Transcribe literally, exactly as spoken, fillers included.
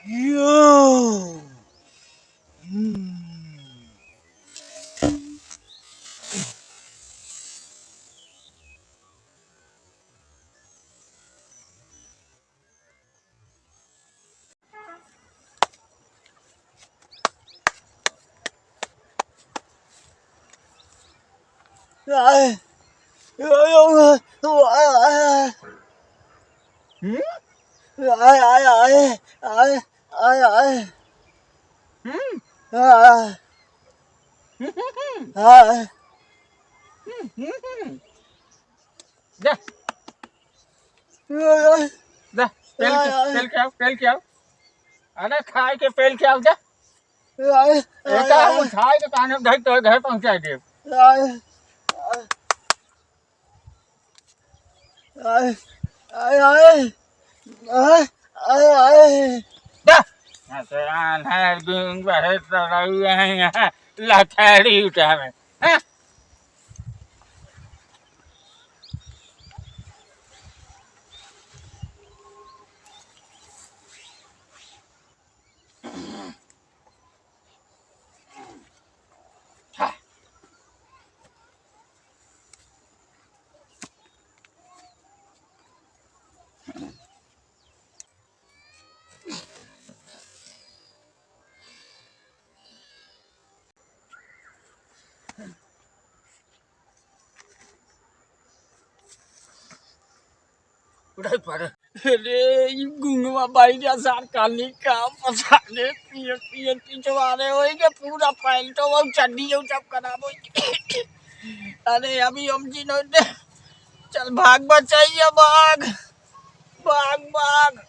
यो। हम्म। आए, आए, आए, आए। हम्म? आए, आए, आए, आए, आए, आए। हम्म? आए। हम्म, हम्म, हम्म। आए। हम्म, हम्म, हम्म। जा। आए, आए। जा, पेल के, आए, आए। पेल के आओ, पेल के आओ। अरे, खाए के पेल के आओ, जा। आए, आए, एका आए। उठाए के काने धर तो घर पहुंचा दे। आए, आए, आए, आए, आए, आए, आए। जा। हाँ, तो आन्हर गुंग बहे तो रही है यहाँ, लथड़ी उठावे। हाँ? उठाई पड़े। अरे, ई गुंगवा बाई के साथ काली का पता नहीं, पियन, पियन पिछवारे होई के पूरा पैंटो और चड्डी और सब खराब होई। अरे, अभी हम जी नहीं दे। चल, भाग बचैया, भाग। भाग, भाग।